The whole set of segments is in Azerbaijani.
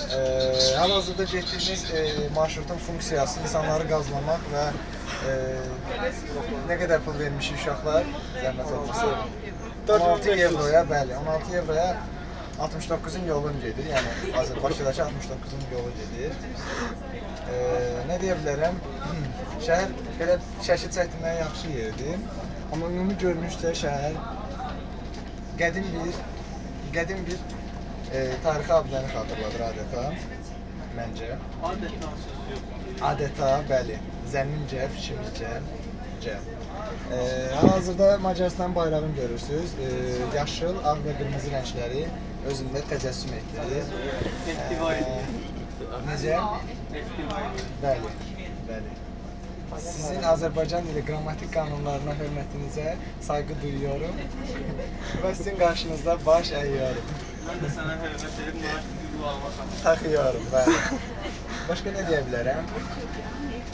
Hal-hazırda getdiyimiz marşrutun funksiyası insanları qazlamaq və nə qədər pul vermişik uşaqlar, zəhmət olmasa. 16 avroya, bəli, 16 avroya 69-un yolunu gedir. Yəni Bakıdakı 69-un yolu gedir. Nə deyə bilərəm? Şəhər belə şəkil çəkdirməyə yaxşı yerdir. Amma ümumi görünüşdə şəhər qədim bir tarixi abidəni xatırladır adeta, məncə. Adeta sözü yox. Adeta, bəli. Zənnimcə, fikrimizcə. Hal-hazırda Macarıstan bayrağını görürsünüz. Yaşıl, ağ və qırmızı rəngləri özündə təcəssüm etdirir. Necə? Bəli, bəli. Sizin Azərbaycan dili qrammatik qanunlarına hörmətinizə sayğı duyuyorum və sizin qarşınızda baş əyiyorum. Mən də sənə hörmət edib qulağıma taxıyorum, bəli. Başqa nə deyə bilərəm?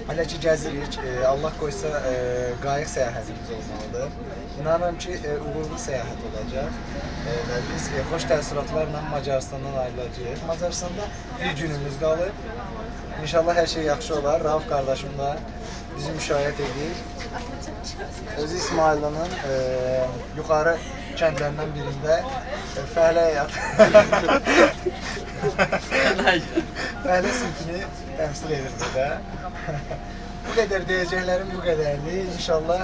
Hələ ki gəzirik, Allah qoysa qayıq səyahətimiz olmalıdır. İnanıram ki, uğurlu səyahət olacaq və biz xoş təəssüratlarla Macarıstandan ayrılacağıq. Macarıstanda bir günümüz qalıb. İnşallah hər şey yaxşı olar. Rauf qardaşım da bizi müşayiət edir. Özü İsmayıllının yuxarı kəndlərindən birində fəhlə fəhlə sinfini təmsil edir burada. Bu qədər deyəcəklərim bu qədərdir. İnşallah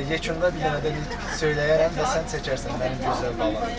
yekunda bir dənə də nitq söyləyərəm və sən çəkərsən mənim gözəl balam.